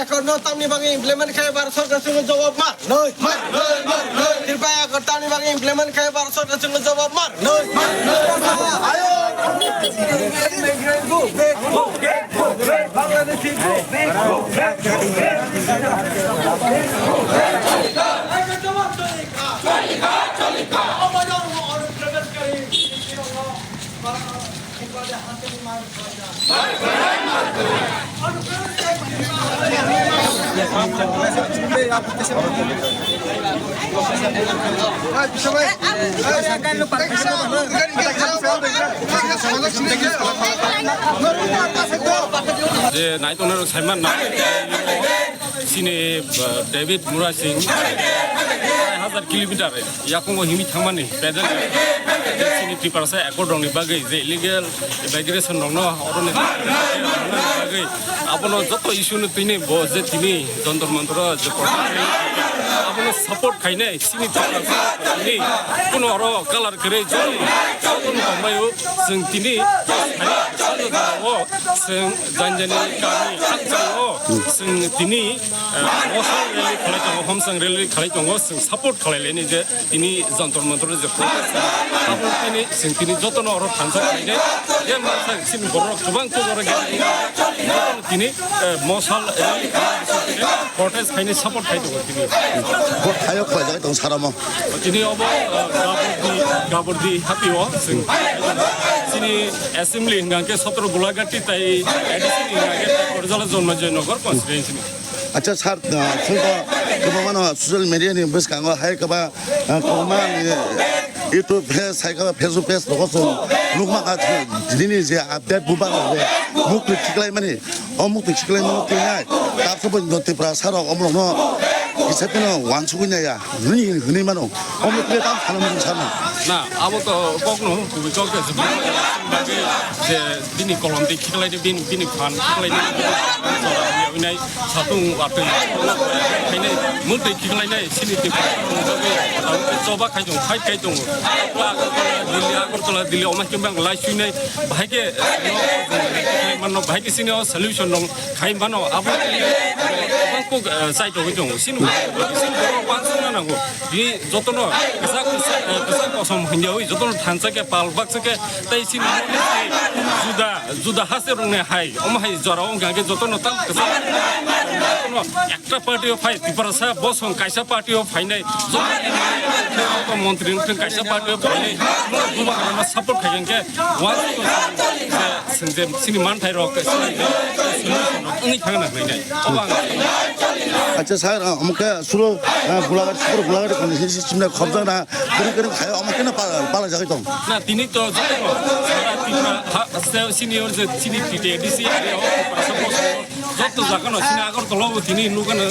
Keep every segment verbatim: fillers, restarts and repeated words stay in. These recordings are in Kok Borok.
Ekorno tamni bagwi implement khai Bharat Sarkar chwngno jawab mar. Noi. Mar, noi, mar, noi. Tripura Accord tamni bagwi implement khai Bharat Sarkar chwngno jawab mar. Noi. Mar, noi. Ayo. Bangladeshi go back. Go back. Go back. Bangladeshi go back. Go back. Go back. Go back. Je nai tongnai rok saiman na sini, uh, David Murasing, hajar kilometer. Yakungo himi thangmani pedal chini Tiprasa accord rokni bagwi je illegal immigration rokno oroni bagwi abono joto issue no tini bo je tini Jantar Mantar je protest abono support khainai chini Tiprasa tini kuno oro color kwrwi joto joto tongbaio chwng tini o chwng janjani kami hakchao chwng tini Mosal rally khalai tongo, homsang rally khalai tongo, chwng support khalai laini je tini Jantar Mantar je protest khainai. Abo tini chwng tini jotono oro thansa khainai. Je masa chini borok kwbang tongo oro jotono tini, eh, mosal rally khainai, protest khainai support khai tongo tini. Bo thaio khlai jagwi tong saramo. Tini obo, eh, Gabordi, Gabordi hapio chwng chini assembly hingkha khe Sotro Gulagati tai A D C hingkha khe Korjala Jonmajoy Nagar constituency ni. Acha sir, ah, chwng to kwbangma no social media ni bwskango hai kwbang, ah, kwbangma ni YouTube page, hai kwbang Facebook page rogo chwng nukma kha nini je update bubagra je muk twi khiklaimani, o muk twi khiklaimani twi nai. Tabukhe bo Tiprasa rok omorokno kisa phano wansugwi naiya. Hwnwi, hwnwi mano. Omo tei tam sana mung sana. Na, abo to kokno, kubui kok de, bagwi je bini kolom tei khiklai de, bini, bini phan khiklai de, jora ya winai, satung watui. Khainai, mung tei khiklai nai, sini tei choba khai tong, fight khai tong. Agartala, Delhi, Agartala, Delhi, oma khe bang lai sui nai, bahai khe, mano, bahai khe sini o solution dong. Khai mano, abo kok, eh, chai togwi tongo. Sini, sini borok wansukna nango. Bini jotono kwchak, kwchak, eh, kwchak kosom hwnjawi, jotono thansa khe, pal baksa khe, tei sini juda, juda haste rokni hai, omo hai jora wngkha khe jotono tam kwchak, jotono ekta party o phai, Tiprasa bosong kaisa party o phainai, jotono montri wngthwng kaisa party o phainai, bubagrano support khai khe, wansuk je sini manthai rok, sini solution rok wngwi thangna hwnwi nai. Obo ang Acha sir, ah, omo khe suro, ah, Gulaghat, suro Gulaghat koni sini system na khobjak na, kiri kiri khayo, omo khe na pala, pala jagwi tong. Na, tini to joto sara Tripura ha, se senior je sini T T A D C area o, Tiprasa bosong joto jaga no sini Agartala o tini nugana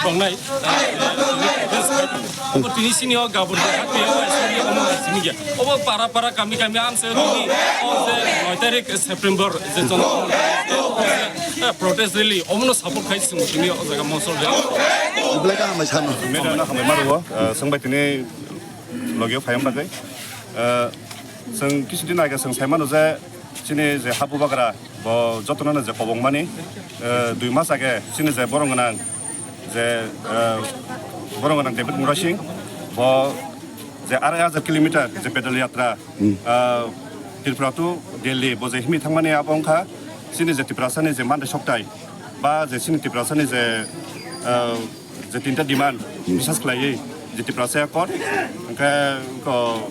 tongnai. Obo tini sini o gabur de hati o sini o mo sini ge. Obo para para kami kami am se tini o je noi tarik September je jon, eh, protest rally omo no support khai sini tini o jaga mosol de. Belai ka hamai sano. Medam na hamai maru o, eh, sengbai tini logio phayam bagwi. Eh, seng kisu din aga seng sai mano je chini je habu bagra bo jotono no je kobong mani, eh, dui mas age chini je borong gwnang je, eh, borong gwnang David Murasing bo je arai hajar kilometer je pedal yatra, ah, Tripura to Delhi bo je himi thangmani abo wngkha chini je Tiprasani je manthai soktai ba je chini Tiprasani je, ah, je tinta demand bisas khlaiwi je Tiprasa Accord, hwnkhe ko,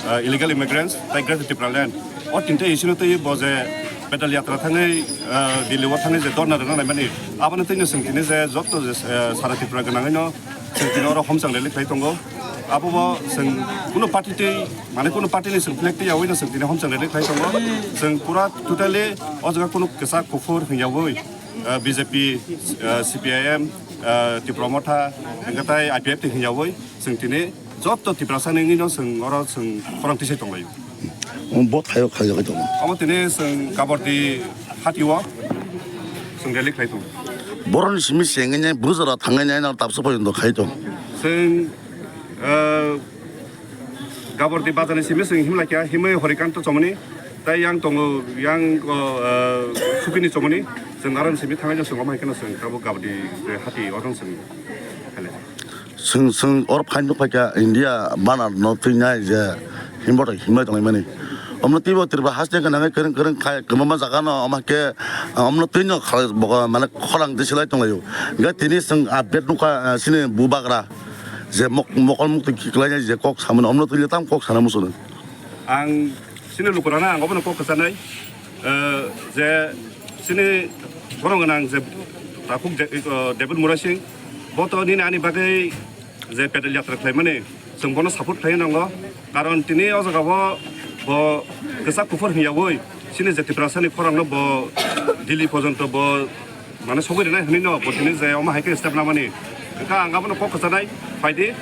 ah, illegal immigrants tai Greater Tipraland, o tinta issue no twi bo je pedal yatra thangwi, ah, Delhi o thangwi je dhorna rwna naimani, abono twi no chwng tini je joto je, ah, sara Tripura gwnangwi no chwng tini oro homchang rally khlai tongo. Abo bo chwng kuno party twi, mane kuno party ni chwng flag twi yaui no chwng tini homchang rally khlai tongo. Chwng pura totally o jaga kuno kwchak kuphur hwnyaui, ah, B J P, ah, C P I M, ah, Tipra Motha, hwnkhe tai I P F T hwnyaui chwng tini joto Tiprasa ni wngwi no chwng oro chwng khorang tisai tonglaio. Bo thaio khlai jagwi tongo. Omo tini chwng Kabardi hati o chwng rally khlai tongo. Boroni simi chengwi nai, bwrwi jora thangwi nai, nang tabsa porjonto khai tongo. Chwng, ah, Gabordi bazar ni simi chwng himlai kha, himwi Horikanto chomoni, tei yang tongo, yang, o, eh, Sukini chomoni, chwng aro ni simi thangnai chwng omo hai kheno chwng tabuk Gabordi je hati oro chwng khailai. Chwng, chwng oro phai nukphai kha India banner no twinai je himbo tei himlai tonglaimani. Omno twibo Tripura haste gwnangwi kwrwng kwrwng khai kwbangma jaga no omo hai khe, ah, omno twino khalai bo mane khorang twi silai tonglaio. Hingkhe tini chwng update nukha, ah, chini bubagra je mok-, mokol muktwi kwlainai je kok samani omno twi tam kok sana muchungo. Ang chini lukurano ang obono kok kwchanai, eh, je chini borok gwnang je takhuk je, eh, David Murasing, bo to nini ani bagwi je pedal yatra khlaimani, chwng bono support khlaiwi nango, karon tini o jaga o bo kwchak kuphur hwnyaui chini je Tiprasani khorangno bo Delhi porjonto bo mane sogwi rwnai hwnwi no bo tini je omo hai khe step namani. Hwnkha ang abono kok kwchanai, phaidi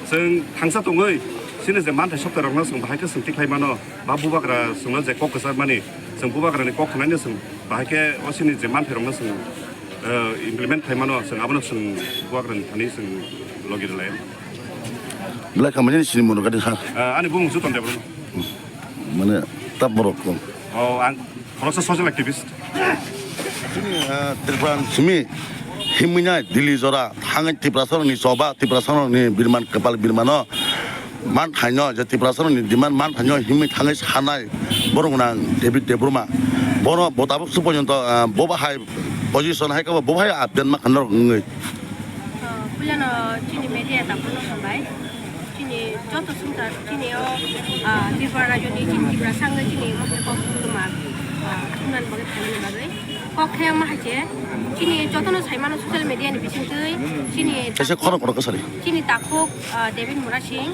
chwng thangsa tongwi chini je manthai sokta rokno chwng bahai khe chwng tikhlai mano, ba bubagra chwngno je kok kwcharmani chwng bubagrani kok khnaino chwng bahai khe o chini je manthairokno chwng, eh, implement khai mano, chwng abono chwng bubagrani thani chwng logi rwlai. Belai kha mani sini mono gadi sa. Eh, ani bumung Juton Debbarma. Mane tap borok ko. Oh, ang khoroksa social activist. Chini, eh, Tripura simi himwi nai Delhi jora thangwi Tiprasarokni choba, Tiprasarokni birman, kwpal birmano man thaino, je Tiprasarokni demand man thaino himwi thangwi sanai borok gwnang David Debbarma. Bono bo tabuk se porjonto, eh, bo bahai position hai khe bo bahai update ma kha norok wngwi. Ah, puilano chini media tabukno hambai. Chini joto sungkar chini o, ah, Tripura rajyoni chini Tiprasa wngwi chini mokhe kok thumnani, ah, thumnani bagwi phainani bagwi. Kok khe ma hai se chini jotono sai mano social media ni bisingtwi chini Kaisa takhuk, khorok khorok kwsari. Chini takhuk, ah, David Murasing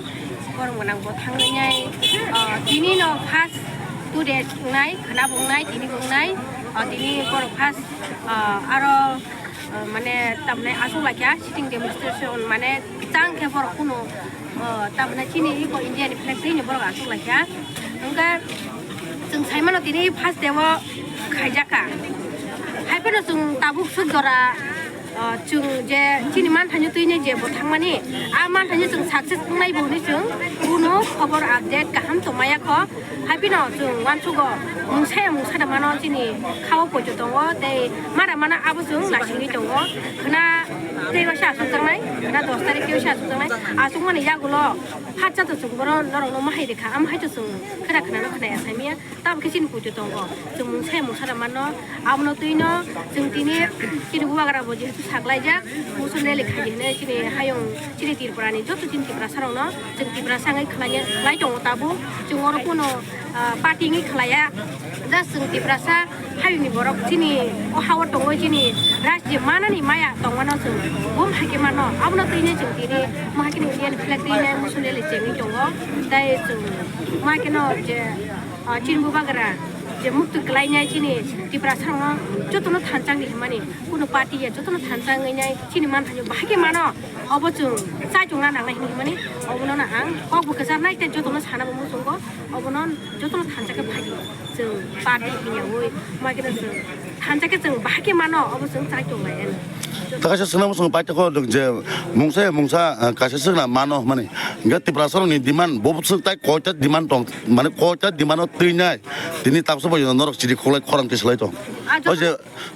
borok gwnang bo thangwi nai, ah, tini no first two days wngnai, khwna bo wngnai, tini bo wngnai, ah, tini borok first, ah, aro, ah, mane tamni aswk laikha sitting demonstration mane chang khe borok kunu, ah, tamni chini iko India ni flag twi ni borok aswk laikha. Hwnkhe chwng sai mano tini first day o khaijak kha. Hai phano chwng tabuk swk jora, ah, chwng je chini manthaino twini je bo thangmani, a manthaino chwng success wngnai bo hwnwi chwng kunu khobor update kaham tongmaya kho. Hai phano chwng uansugo mungsa ya mungsa da mano chini khao poito tongo tei mara mana abo chwng naisingwi tongo. Khwna tei waisa aswk tangnai, khwna dos tarik tei waisa aswk tangnai. Aswkmani yagulo phatsa to chwng bono norokno mahai rikha, amo hai to chwng khwna khwnano khwnaya saimanya. Tamo khe chini poito tongo. Chwng mungsa ya mungsa da mano. Abono twino chwng tini chini bubagra bo jehetu saklaijak, motion rally khai hinwi chini hayung chini Tripura ni joto chini Tiprasa rokno chwng Tiprasa wngwi khlai khlai tongo tabuk. Chwng oro kuno, ah, party wngwi khlaiya. Just chwng Tiprasa hayung ni borok chini o ha o tongwi chini rajyo manani maya tongmano chwng bum hai khe mano. Abono twino chwng tini ma hai khe Indian flag twino motion rally chengwi tongo. Tai chwng ma hai kheno je ah, chini bubagra je muktwi kwlainai chini Tiprasa rokno jotono thansa wngwi himani, kunu party ya jotono thansa wngwi nai chini manthaino bahai khe mano, obo chwng chaichungna nangnai hinwi himani, obono no ang kok bo kwcharnai tei jotono sana bo muchungo, obono jotono thansa khe phai chwng party hinyaui ma khe chwng thansa khe chwng bahai khe mano, obo chwng chaichungnai. Takaisa swnam swngo paithago je mungsa mungsa, ah, kaisa swkna mano hwnmani. Hingke Tiprasarokni demand bo swk tai koita demand tong, mane koita demand o twinai. Tini tabuksa bai norok chiri kholai khorang khe swlai tong. Ah, o je,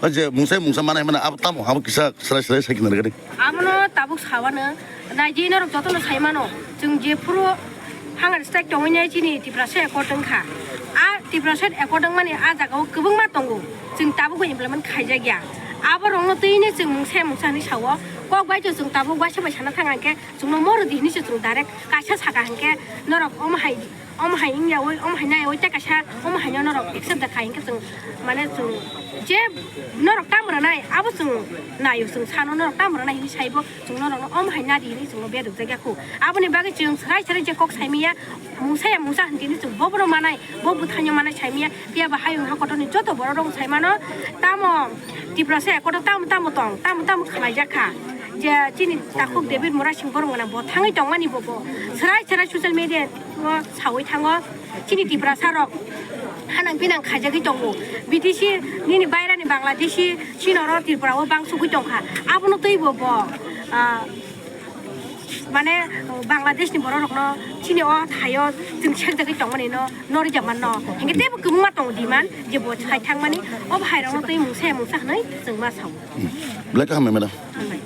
o je mungsa mungsa manai mane abo tamo abo kisa swlai swlai sai khe narwkdi. Abono tabuk sawano naidi norok jotono sai mano. Chwng jephuru hunger strike tongwi nai chini Tiprasa accord wngkha. A Tiprasa accord wngmani a jagao kwbangma tongo. Chwng tabukbo implement khaijakya. Aborokno twino chwng mungsa mungsa hinwi sao. Kok bai chwng tabuk waisa bai sana thang hwnkhe chwngno moro di hinwi se chwng direct kaisa saka hwnkhe norok omo hai, omo hai wngya oi, omo hai nai oi tei kaisa omo haino norok accept da khai hwnkhe chwng mane chwng je norok tamo rwnai abo chwng naio, chwng sano norok tamo rwnai hinwi saibo chwng norokno omo hai nadi hinwi chwngno bedok jakya kho. Aboni bagwi chwng swrai swrai je kok saimanya mungsa ya mungsa hinwi chwng bobono manai, bo bwthaino manai saimanya. Phiya ba hayung ha kotorni joto borok rok sai mano, tamo Tiprasa accord o tamo tamo tong, tamo tamo khlai jak kha. Je chini takhuk David Murasing borok gwnang bo thangwi tongmani bo, bo swrai swrai social media o sawi thango. Chini Tiprasa rok hanang pinang khaijagwi tongo. B T C nini bairani Bangladeshi chini oro Tripura o bangsugwi tongkha. Abono twi bo bo, ah, Mane Bangladesh ni borok rokno chini o thaio chwng sekjagwi tongmani no no rwjak man no. Hinkhe teibo kwbangma tongo demand je bo sai thangmani, o bahai rokno tei mungsa ya mungsa hwnwi chwng ma sao. Belai kaham madam. Hambai.